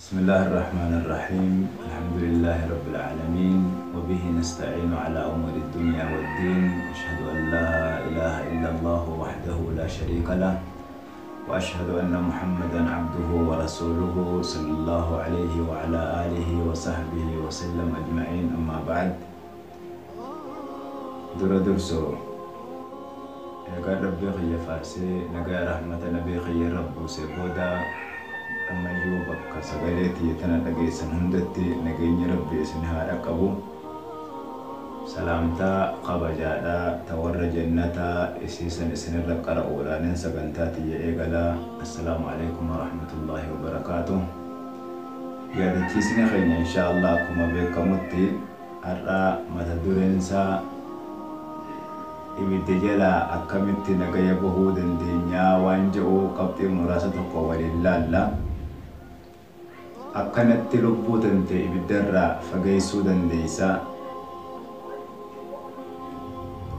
بسم الله الرحمن الرحيم الحمد لله رب العالمين وبه نستعين على أمور الدنيا والدين أشهد أن لا إله إلا الله وحده لا شريك له وأشهد أن محمدا عبده ورسوله صلى الله عليه وعلى آله وصحبه وسلم أجمعين أما بعد در درسو Eegaan Rabbii kiyya faarsee nagaya rahmata nabii kiyya irra buusee booda ammayyuu bakka sagalee tiyya tana dhageessan hundatti nageenyi Rabbii isin haa dhaqqabu. Salaamtaa kabajaadhaa ta warra jannataa isiisan isinirra qara'uudhaanin sagantaa tiyya eegala. Assalaamu alaikum warahmatullaahi wabarakaatuh. Yaadachiisni keenya inshaa Allah akkuma beekamutti har'a mata dureen isaa Ibidda jalaa akkamitti nagaya bahuu dandeenyaa waan je'u qabxii muraasa tokko waliin laalla. Akkanatti lubbuu tante ibiddarraa fageessuu dandeeysa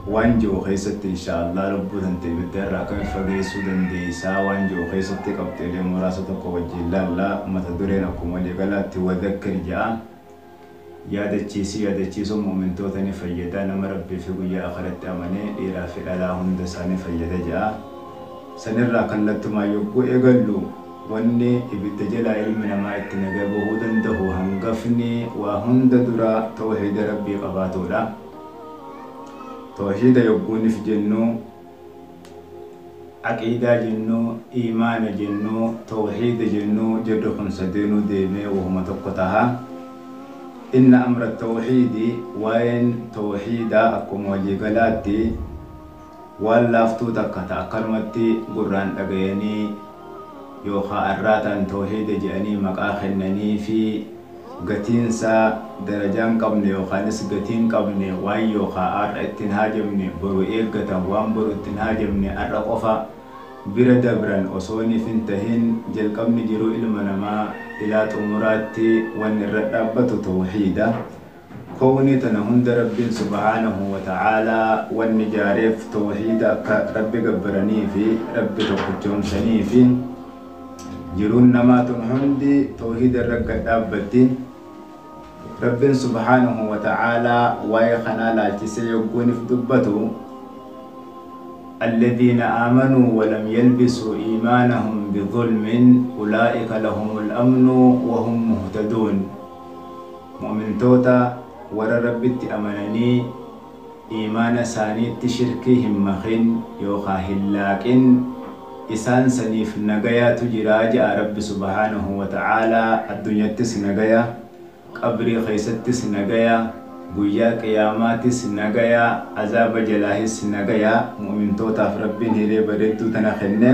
waan je'u keessatti inshaa Allah lubbuu tante ibiddarraa akkamitti fageessuu dandeeysaa waan je'u keessatti qabxiilee muraasa tokko wajjiin laalla. Mata dureen akkuma waliigalaatti wadhakkir je'a. Yaadachiisi, yaadachiisuun mu'mintoota ni fayyada, nama Rabbii fi guyyaa aakhiratti amane, dhiiraa fi dhalaa hunda isaa ni fayyada je'a. Sanirraa kallattumaan yogguu eegallu, wanni ibidda jalaa ilmi namaa itti nagaa bahuu dandahu hangafni waa hunda dura tawhiida Rabbii qabaatuudha. Tawhiida yogguunif jennu, Aqiidaa jennu, iimaana jennu, tawhiida jennu jarri kun sadeenuu deemee wahuma tokko taha. Inna amra tawhiidi waa'een tawhiidaa akkuma walii galaatti waan laaftuu takka ta akkanumatti gurraan dhagayanii yookaa arraataan tawhiida je'anii maqaa kennaniifii gatiin isaa darajaa hin qabne yookaanis gatii hin qabne waan yookaa ar'a itti hin haajamne boru eeggatan waan boru itti hin haajamne ar'a qofa bira dabran osooniif hin tahin jalqabni jiruu ilma namaa ilaa xumuraatti wanni irra dhaabbatu tawhiida. Kownii tana hunda Rabbiin subhaanahu wa ta'aalaa wanni jaareef tawhiida akka Rabbi gabbaraniifi Rabbi tokkichoomsaniifi. Jiruun namaa tun hundi tawhiida irra gad dhaabbatti. Rabbiin subhaanahu wa ta'aalaa waa'ee kanaa laalchisee yogguunif dubbatu, Alladhiina aamanuu wa lam yalbisuu iimaanahum bidhulmin ulaa'ika lahumul amnu wa hum muhtaduun. Mu'mintoota warra Rabbitti amananii iimaana isaaniitti shirkii hin makin yookaa hin laaqin isaan saniif nagayaatu jira je'a Rabbi subhaanahu wa ta'aalaa addunyattis nagaya, qabrii keessattis nagaya, guyyaa qiyaamaatis nagaya, azaaba jalaahis nagaya mu'mintootaaf Rabbiin hiree bareedduu tana kenne.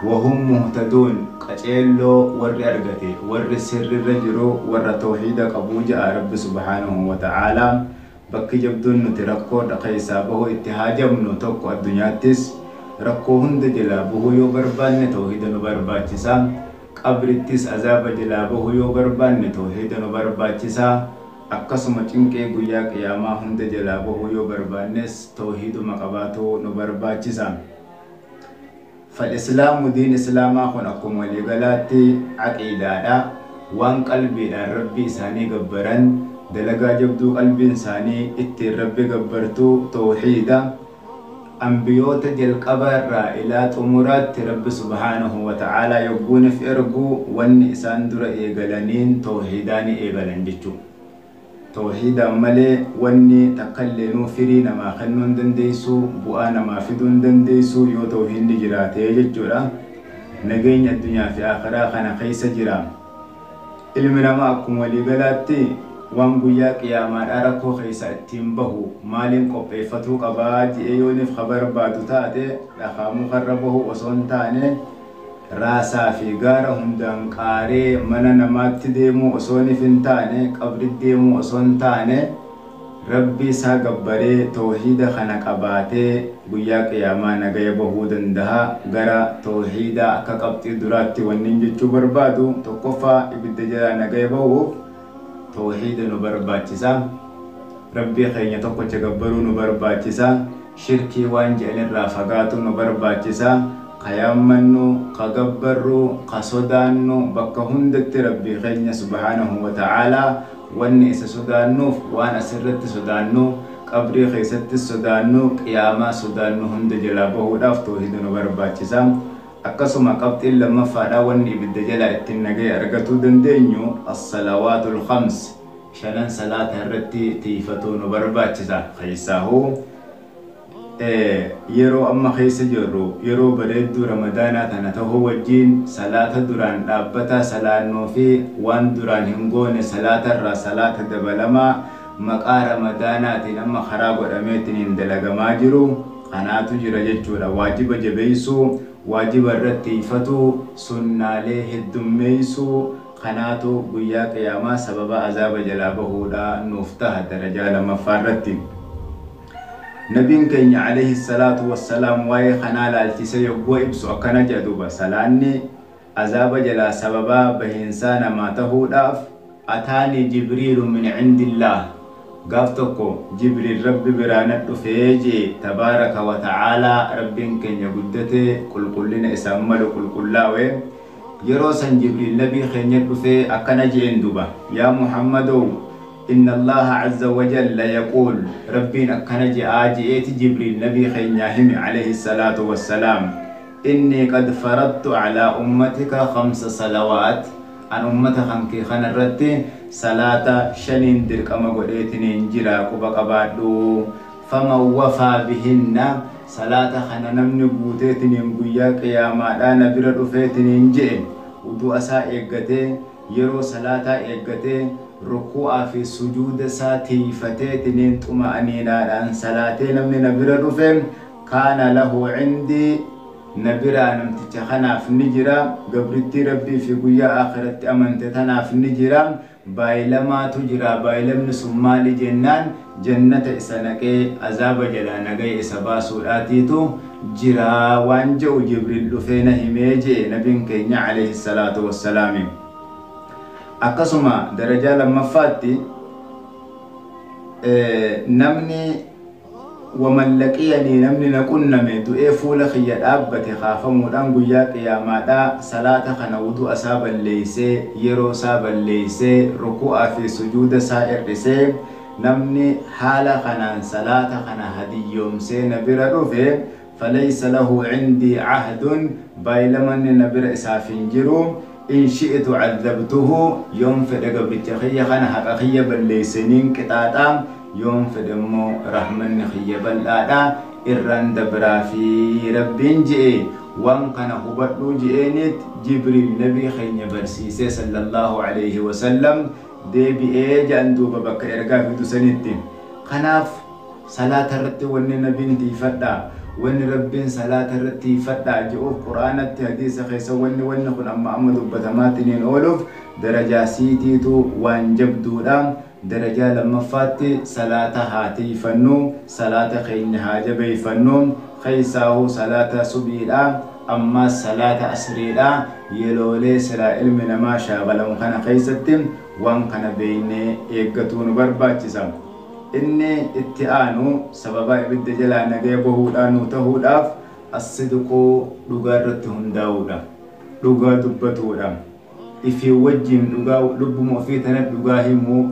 Wahum muhtaduun qaceelloo warri argate warri sirrirra jiru warra tawhiida qabu je'a Rabbi subhaanahu wa ta'aalaa. Bakki jabduun nuti rakkoo keessaa bahuu itti haajamnu tokko addunyaattis rakkoo hunda jalaa bahuu yoo barbaanne tawhiida nu barbaachisa. Qabrittis azaaba jalaa bahuu yoo barbaanne tawhiida nu barbaachisa. Akkasuma cinqii guyyaa qiyaamaa hunda jalaa bahuu yoo barbaannes tawhiiduma qabaatuu nu barbaachisa. Fal-Islaamu diin Islaamaa kun akkuma walii galaatti aqiidaadha. Waan qalbiidhaan Rabbii isaanii gabbaran, dalagaa jabduu qalbiin isaanii ittiin Rabbi gabbartu tawhiida. Anbiyoota jalqaba irraa ilaa xumuraatti Rabbi subhaanahu wa ta'aalaa yogguunif ergu wanni isaan dura eegalaniin tawhiidaani eegalan jechuudha. Tawhiidaan malee wanni takkalleenuu firii namaa kennuu hin dandeessu, bu'aa namaa fiduu hin dandeessu yoo tawhiidni jiraate jechuudha. Nageenyi addunyaa fi aakhiraa kana keessa jira. Ilmi namaa akkuma walii galaatti waan guyyaa qiyaamaadhaa rakkoo keessaa ittiin bahu maaliin qopheeffatuu qabaa je'ee yooniif ka barbaadu taate dhakaa mukarra bahuu osoo hin taane raasaa fi gaara hundaan qaaree mana namaatti deemuu osoonif hin taane, qabritti deemuu osoo hin taane, Rabbii isaa gabbaree tawhiida kana qabaatee guyyaa qiyaamaa nagaya bahuu dandaha. Gara tawhiidaa akka qabxii duraatti wannin jechuu barbaadu, tokkoffaa ibidda jalaa nagaya bahuuf tawhiida nu barbaachisa. Rabbii keenya tokkocha gabbaruu nu barbaachisa. Shirkii waan je'an irraa fagaatuu nu barbaachisa. Ka yaammannu, ka gabbarru, ka sodaannu bakka hundatti Rabbii keenya subhaanahu wa ta'aalaa. Wanni isa sodaannuuf waan asirratti sodaannu, qabrii keessattis sodaannu, qiyaamaa sodaannu hunda jalaa bahuudhaaf tawhiida nu barbaachisa. Akkasuma qabxiin lammaffaadhaa wanni ibidda jalaa ittiin nagaya argatuu dandeenyu as-salawaatul khams, shanan salaata irratti tiifatuu nu barbaachisa. Keessaahuu yeroo amma keessa jirru yeroo bareedduu Ramadaanaa tana tahuu wajjiin salaata duraan dhaabbataa salaannuu fi waan duraan hin goone salaata irraa salaata dabalamaa maqaa Ramadaanaatiin amma karaa godhameetiniin dalagamaa jiru kanaatu jira jechuudha. Waajiba jabeessuu, waajiba irratti tiifatuu, sunnaalee heddummeessuu kanaatu guyyaa qiyaamaa sababa azaaba jalaa bahuudha nuuf taha darajaa lammaffaa irratti. Nabiin keenya alayhi salaatu wassalaam waa'ee kanaa laalchisee yogguu ibsu akkana jedha duuba: salaanni azaaba jalaa sababaa bahiinsaa namaa tahuudhaaf ataanii Jibriilu min cindillaah, gaaf tokko Jibriil Rabbi biraa na dhufee jee tabaaraka wa ta'aalaa, Rabbiin keenya guddatee qulqullina isaan malu qulqullaawe. Yeroo san Jibriil Nabii keenya dhufee akkana jeen duuba: yaa Muhammadow, inna Allaaha azza wa jalla yaquul, Rabbiin akkana je'aa je'eeti Jibriil Nabii keenyaa hime alayhi salaatu wassalaam: innii qad faradtu alaa ummatika khamsa salawaat, an ummata kankee kana irratti salaata shaniin dirqama godheetiniin jira, quba qabaadhu. Faman wafaa bihinna, salaata kana namni guuteetiniin guyyaa qiyaamaadhaa na bira dhufeetiniin je'e, wudu'a isaa eeggatee, yeroo salaataa eeggatee, rukuu'aa fi sujuuda isaa tiiyfateetiniin xuma'aniinaadhaan salaatee namni na bira dhufe, kaana lahu cindii, na biraa namticha kanaaf ni jira, gabrittii Rabbii fi guyyaa aakhiratti amante tanaaf ni jira, baay'ilamaatu jira. Baay'ilamni sun maali jennaan, jannata isa naqee azaaba jalaa nagaya isa baasuudhaatiitu jira waan je'u Jibriil dhufee na himee je'e Nabiin keenya alayhi salaatu wassalaami. Akkasuma darajaa lammaffaatti namni waman laqiyanii, namni na qunname du'ee fuula kiyya dhaabbate kaafamuudhaan guyyaa qiyaamaadhaa salaata kana wudu'a isaa balleeysee, yeroo isaa balleeysee, ruku'aa fi sujuuda isaa hir'isee, namni haala kanaan salaata kana hadiyyoomsee na bira dhufe, falaysa lahu cindii cahdun, baay'ilamanni na bira isaaf hin jiru, in shi'tu cadhabtuhu, yoon fedhe gabricha kiyya kana haqa kiyya balleeyseniin qixaaxa, yoon fedhe immoo rahmanni kiyya bal'aadha irraan dabraa fi Rabbiin je'e, waan kana hubadhuu je'eenit Jibriil Nabii keenya barsiisee sallallahu alayhi wasallam deebi'ee je'an duuba bakka ergaa fidu sanitti. Kanaaf salaata irratti wanni Nabiin tiifadhaa, wanni Rabbiin salaata irratti tiifadhaa je'uuf, Qur'aanatti hadiisa keessa wanni kun amma amma dubbatamaatiniin ooluuf darajaa siitiitu waan jabduudha. Darajaa lammaffaatti salaata haa tiifannu, salaata keenya haa jabeeyfannu, keessaahuu salaata subiidha, ammaas salaata asriidha. Yeroolee silaa ilmi namaa shaagalamu kana keessatti waan kana beeynee eeggatuu nu barbaachisa. Inni itti aanu sababaa ibidda jalaa nagaya bahuudhaan nu tahuudhaaf as-sidquu, dhugaa irratti hundaa'uudha, dhugaa dubbatuudha. Ifii wajjin dhugaa, lubbuma ofii tana dhugaa himuu,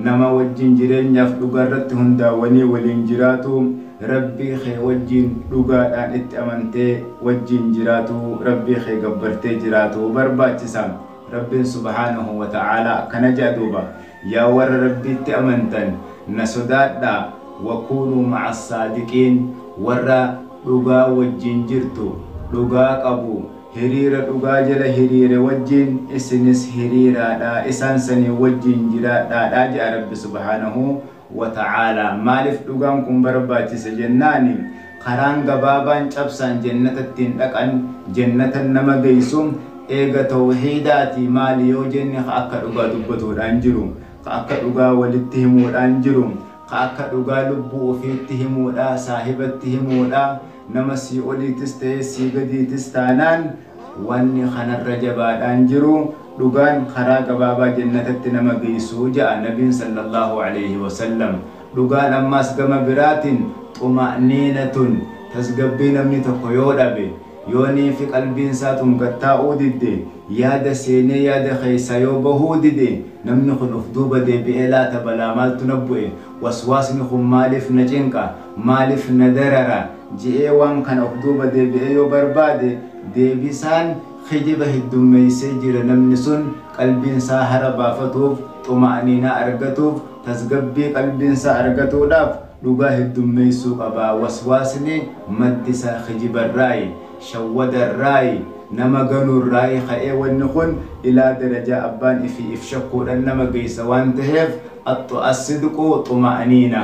nama wajjin jireenyaaf dhugaa irratti hundaawanii waliin jiraatu, Rabbii kee wajjin dhugaadhaan itti amantee wajjin jiraatu, Rabbii kee gabbartee jiraatu barbaachisa. Rabbiin subhaanahu wa ta'aalaa akkana jedha duuba: yaa warra Rabbiitti amantan, na sodaadhaa, wakuunuu ma'a saadiqiin, warra dhugaa wajjin jirtu, dhugaa qabu, hiriira dhugaa jala hiriire wajjin isinis hiriiraadha, isaan sanii wajjin jiraadhaadha jedha Rabbi subhaanahu wa ta'aalaa. Maaliif dhugaan kun barbaachise jennaani, karaan gabaabaan cabsaan jannata ittiin dhaqan, jannatan nama geessu eega tawhiidaati maali yoo jenne, ka akka dhugaa dubbatuudhaan jiru, ka akka dhugaa walitti himuudhaan jiru, ka akka dhugaa lubbuu ofiitti himuudha, saahibatti himuudha, nama sii oliitis ta'ee sii gadiitis taanaan wanni kanarra jabaadhaan jiru. Dhugaan karaa gabaabaa jannatatti nama geessu ja'a Nabiin sallallahu alayhi wasallam. Dhugaan ammaas gama biraatiin xuma'niinatun, tasgabbii namni tokko yoo dhabe, Yoonii fi qalbiin isaa tun gattaa'uu didde, yaada seenee yaada keessa yoo bahuu dide, namni kun of duuba deebi'ee laata balaa maaltu na bu'e, waswaasni kun maaliif na cinqa, maaliif na darara je'ee waan kana of duuba deebi'ee yoo barbaade, deebisaan kijiba heddummeessee jira. Namni sun qalbiin isaa hara baafatuuf, xuma'aniinaa argatuuf, tasgabbii qalbiin isaa argatuudhaaf dhugaa heddummeessuu qaba. Waswaasni maddi isaa kijibarraayi, shawwadarraayi, nama ganuurraayi ka'ee wanni kun ilaa darajaa abbaan ifii if shakkuudhaan nama geessa waan taheef, as-sidqu xuma'aniina,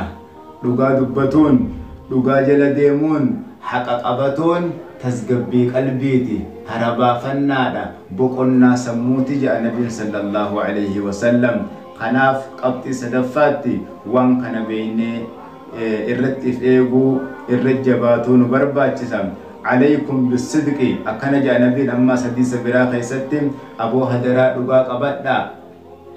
dhugaa dubbatuun, dhugaa jala deemuun, haqa qabatuun tasgabbii qalbiiti, hara baafannaadha, boqonnaa sammuuti jedha Nabiin sallallahu alaihi wasallam. Kanaaf qabxii sadaffaatti waan kana beeynee irratti if eeguu, irra jabaatuu nu barbaachisa. Alaykum bisidqi akkana jedha Nabiin ammaa hadiisa biraa keessatti: aboo hadaraa dhugaa qabadhaa,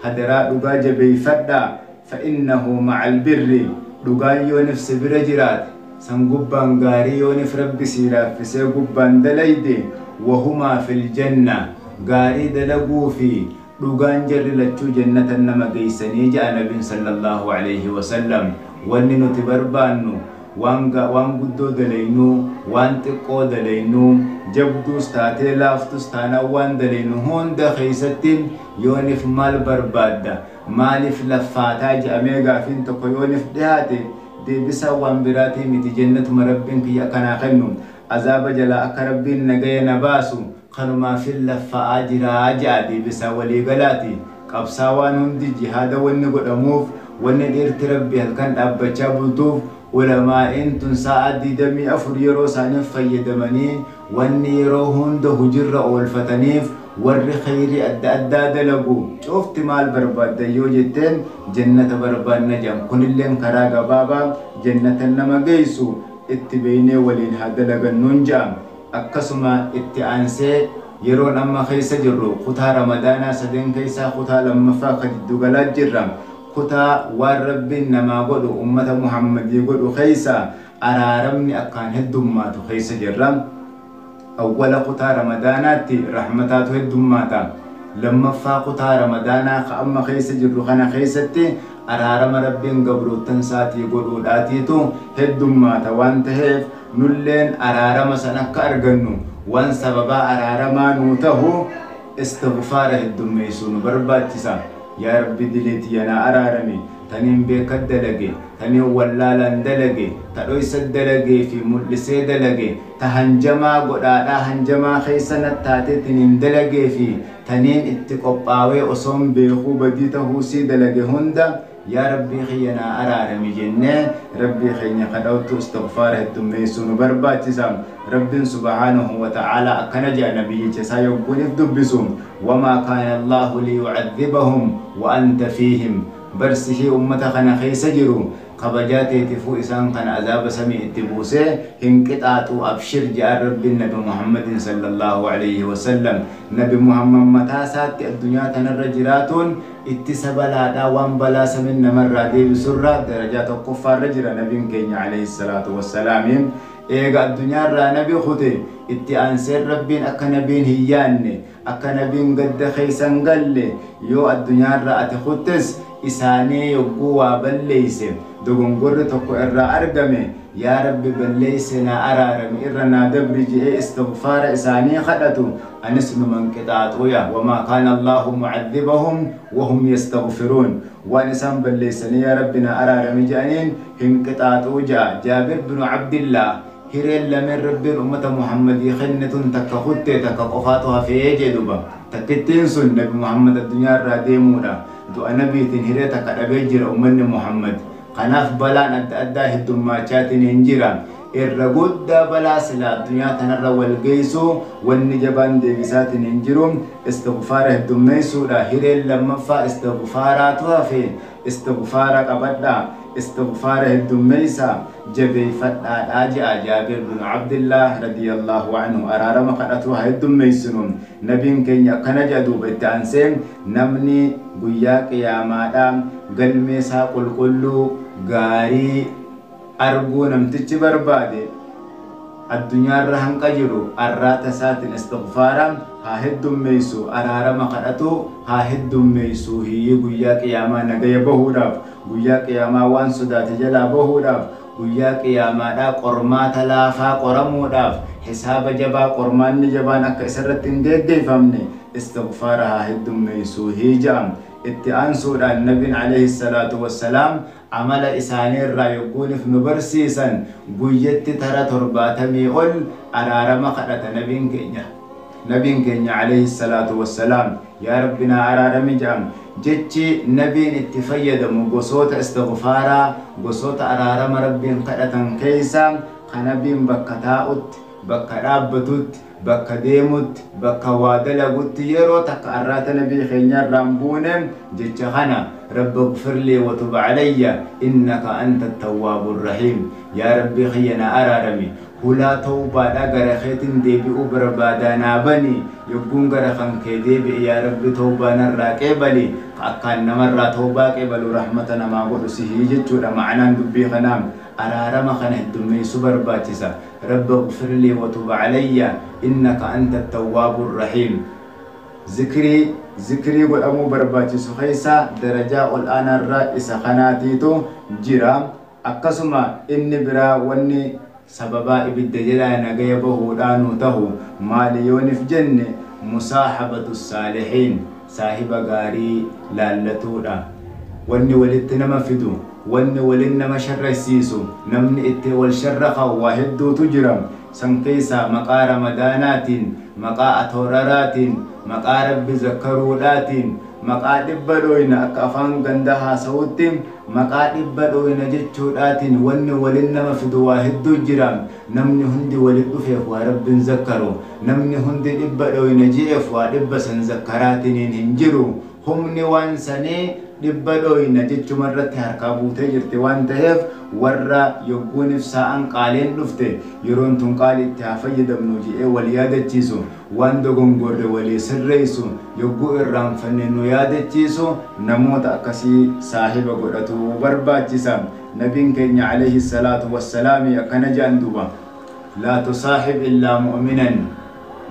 hadaraa dhugaa jabeeyfadhaa. Fa innahu maca albirri, dhugaan yoo nifsi bira jiraate, san gubbaan gaarii yoo nif Rabbi sii laaffisee gubbaan dalayde, wahumaa fil janna, gaarii dalaguu fi dhugaan jarri lachuu jannatan nama geeysanii jedha Nabiin sallallahu alaihi wasallam. Wanni nuti barbaannu waan guddoo dalaynuu, waan xiqqoo dalaynuu, jabduus taatee laaftus taanaan, waan dalaynu hunda keeysatti yoonif maal barbaadda, maaliif laffaataa jedhamee gaafiin tokko yoonif dhihaate, deebisaa waan biraatii miti, jannatuma Rabbiin kiyya akkanaa kennu, azaaba jalaa akka Rabbiin nagaya na baasu, kanumaafin laffa'aa jiraa jedha deebisaa waliigalaati. Qabsaa waan hundi jihaada wanni godhamuuf, wanni dhiirti Rabbi halkan dhaabbachaa bultuuf, ulamaa'in tun sa'a 24 yeroo isaaniif fayyadamanii wanni yeroo hunda hujirra oolfataniif, warri khayrii adda addaa dalagu cufti maal barbaadda yoo jetteen, jannata barbaanna jedhan. Kunilleen karaa gabaabaa jannata nama geessu itti beeynee waliin haa dalagannuun jedha. Akkasuma itti aansee yeroon amma keessa jirru kutaa Ramadaanaa sadeen keessaa kutaa lammaffaa ka jiddugalaa jirra. Kutaa waan Rabbiin namaa godhu, ummata Muhammadii godhu keessa araaramni akkaan heddummaatu keessa jirra. Awwala kutaa Ramadaanaatti rahmataatu heddummaata. Lammaffaa kutaa Ramadaanaa ka amma keessa jirru kana keessatti araarama Rabbiin gabroottan isaatii godhuudhaatiitu heddummaata waan taheef, nulleen araarama san akka argannu waan sababaa araaramaa nuu tahu istighfaara heddummeessuu nu barbaachisa. Yaa Rabbi, dileeti yanaa araarami, taniin beekat dalage, taniin wallaalaan dalage, ta dhoysa dalagee fi mul'isee dalage, ta hanjamaa godhaadhaa hanjamaa keessa nattaateetiniin dalagee fi taniin itti qophaawee osoon beekuu badii tahuusii dalage hunda, yaa Rabbii kiyya naa araarami jennee Rabbii keenya kadhawtu istighfaara heddummeessuu nu barbaachisa. Rabbiin subhaanahu wa ta'aalaa akkana jedha nabiyyicha isaa yogguuniif dubbisu: wamaa kaana Allaahu liyucadhibahum wa anta fiihim, barsihii ummata kana keessa jiru kabajaa teetifuu isaan kana azaaba samii itti buusee hin qixaaxu, abshir jedhan Rabbiin Nabi Muhammadin sallallahu alaihi wasallam. Nabi Muhammad mataa isaatti addunyaa tanarra jiraatuun ittisa balaadhaa, waan balaa samin namarraa deebisurraa darajaa tokkoffaarra jira nabiin keenya alayhi salaatu wassalaami. Eega addunyaarraa nabi kute itti aanseen Rabbiin akka nabiin hin yaanne, akka nabiin gadda keessa hin galle, yoo addunyaarraa ati kuttes isaanii yogguu waa balleeyse, dogongorri tokko irraa argame, yaa Rabbi balleeyse naa araarami, irra naa dabri je'ee istighfaara isaanii kadhatu, anis numan qixaaxuya. Wamaa kaana Allaahu mucadhibahum wahum yastaghfiruun, waan isaan balleeysanii yaa Rabbi naa araarami je'aniin hin qixaaxuu ja'a. Jaabir binu Abdillaah, hireen lameen Rabbiin ummata Muhammadii kennetun takka kutte, takka qofaatu hafee jedhuba. Takkittiin sun Nabi Muhammad addunyaa irraa deemuudha. Du'a nabiitiin hiree takka dhabee jira ummanni Muhammad. Kanaaf balaan adda addaa heddummaachaatiin hin jira. Irra guddaa balaa sila addunyaa tanarra wal geessu wanni jabaan deebisaatiin hin jiru istighfaara heddummeessuudha. Hireen lammaffaa istighfaaraatu hafe. Istighfaara qabadhaa, istighfaara heddummeessaa, jabeeffadhaadhaa je'a Jaabir bin Abdillah radiyallahu anhu. Araarama kadhatu haa heddummeessinu. Nabiin keenya akkana jedha duuba itti aansee: namni guyyaa qiyaamaadhaa galmee isaa qulqulluu gaarii arguu namtichi barbaade Addunyaarra hanqa jiru arraata isaatiin istighfaara haa heddummeessu, araarama kadhatu haa heddummeessu. Hiyyii guyyaa qiyaamaa nagaya bahuudhaaf, guyyaa qiyaamaa waan sodaate jalaa bahuudhaaf, guyyaa qiyaamaadhaa qormaata laafaa qoramuudhaaf, hisaaba jabaa qormaanni jabaan akka isarratti hin geggeeffamne istighfaara haa heddummeessu hiija'am. Itti aansuudhaan Nabiin alayhi salaatu wassalaam amala isaanii irraa yogguunif nu barsiisan guyyatti tara 70 ol araarama kadhata nabiin keenya. Nabiin keenya alayhi salaatu wassalaam yaa Rabbi naa araarami jedham. Jechi nabiin itti fayyadamu gosoota istighfaaraa, gosoota araarama Rabbiin kadhatan keessa ka nabiin bakka taa'utti, bakka dhaabbatutti, bakka deemutti, bakka waa dalagutti yeroo takka arraata nabii keenya irraan buune jecha kana: rabbi ighfirlii wa tub alayya innaka anta tawwaabu rahiim. Yaa Rabbii kiyya na araarami, hulaa tawbaadhaa gara keetiin deebi'uu barbaadaa naa bani, yogguun gara kan kee deebi'e yaa Rabbi tawbaa narraa qeebali, ka akkaan namarraa tawbaa qeebalu rahmata namaa godhu sihii jechuudha. Ma'anaan dubbii kanaa araarama kana heddummeessuu barbaachisa. Rabbi ighfirlii wa tub alayya innaka anta tawwaabu rahiim. Zikrii godhamuu barbaachisu keessa darajaa ol aanaarra isa kanaatiitu jira. Akkasuma inni biraa wanni sababaa ibidda jalaa nagaya bahuudhaanuu tahu maali yoonif jenne, musaahabatu saalihiin, saahiba gaarii laallatuudha. Wanni walitti nama fidu, wanni walin nama sharrasiisu, namni itti wal sharraqahu waa hedduutu jira. San keessaa maqaa Ramadaanaatiin, maqaa atooraraatiin, maqaa Rabbi zakkaruudhaatiin, maqaa dhibba dhooyna akka afaan gandaa haasa'utti maqaa dhibba dhooyna jechuudhaatiin wanni walin nama fidu waa hedduu jira. Namni hundi walin dhufeef waa Rabbiin zakkaru, namni hundi dhibba dhooyna je'eef waa dhibba san zakkaraatiniin hin jiru. Humni waan sanii dhibba dhooyna jechuma irratti harkaa buutee jirti waan ta'eef, warra yogguunif saa'an qaaliin dhufte yeroon tun qaalii itti haa fayyadamnu je'ee wal yaadachiisu, waan dogongorre walii sirreessu, yogguu irraanfanne nu yaadachiisu, namoota akkasii saahiba godhatu barbaachisa. Nabiin keenya alayhi salaatu wassalaami akkana jedhan duuba: laa tusaaxib illaa mu'minan.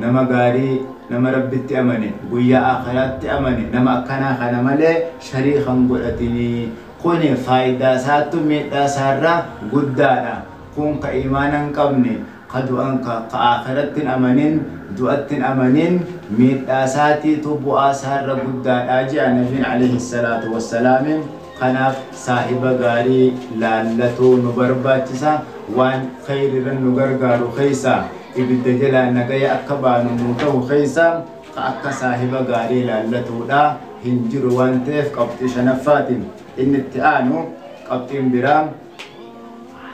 Nama gaarii, nama Rabbitti amane, guyyaa akhiraatti amane, nama akkanaa kana malee shariikan godhatinii. Kuni faayidaa isaattu miidhaa isaarra guddaadha. Kun ka imaana hin qabne, ka du'an ka akhiratti hin amanin, du'atti hin amanin, miidhaa isaatiitu bu'aa isaarra guddaadha jedha nabiin alayhi salaatu wassalaami. Kanaaf saahiba gaarii laallatuu nu barbaachisa. Waan khayrirra nu gargaaru keessa, ibidda jalaa nagaya akka baanu nu ta'u keessa ka akka saahiba gaarii laallatuudha hin jiru waan ta'eef qabxii shanaffaatiin. Inni itti aanu qabxiin biraa: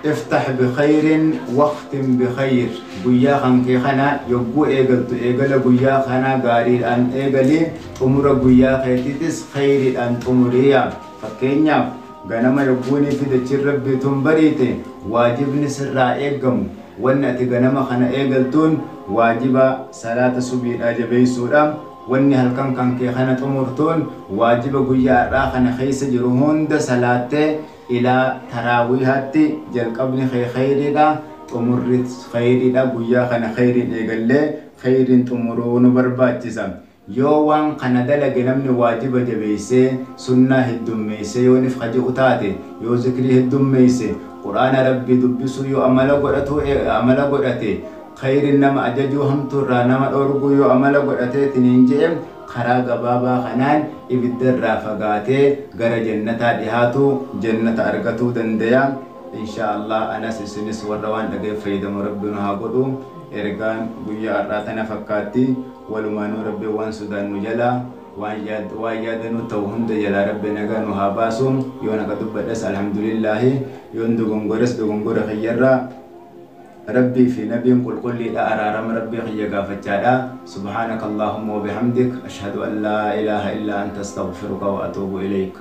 iftax bikhayrin waqtin bikhayr. Guyyaa kan kee kana yogguu eegaltu eegala guyyaa kanaa gaariidhaan eegali, xumura guyyaa keetiitis khayriidhaan xumuriya. Fakkeenyaaf ganama yogguunii fi dachiin Rabbii tun bariite, waajibni sirraa eeggamu wanni ati ganama kana eegaltuun waajiba salaata subiidhaa jabeessuudha. Wanni halkan kan kee kana xumurtuun waajiba guyyaa har'aa kana keessa jiru hunda salaattee ilaa taraawiihaatti jalqabni kee khayriidha, xumurri khayriidha. Guyyaa kana khayriin eegallee khayriin xumuruu nu barbaachisa. Yoo waan kana dalage namni waajiba jabeessee sunnaa heddummeessee yoonif kaji'u taate, yoo zikrii heddummeesse, Qur'aana Rabbii dubbisuu yoo amala godhatu amala godhate, khayriin nama ajajuu, hamtuu irraa nama dhorguu yoo amala godhateetiniin je'e, karaa gabaabaa kanaan ibidda irraa fagaatee gara jannataa dhihaatu, jannata argatuu dandaya insha Allah. Anas isinis warra waan dhagaye fayyadamu Rabbi nu haa godhu. Ergaan guyyaa har'aa tana fakkaatti. Walumaanuu Rabbi waan sodaannu jalaa, waan yaadanuu ta'u hunda jalaa Rabbi nagaa nu haa baasu. Yoo naqa dubbadhes alhamdulillaahi, yoon dogongores dogongora kiyyarraa Rabbii fi nabiin qulqulliidha araarama Rabbii kiyya gaafachaadha. Subhaanaka Allahumma wa bihamdik, ashhadu an laa ilaaha illaa anta, astaghfiruka wa atuubu ilayk.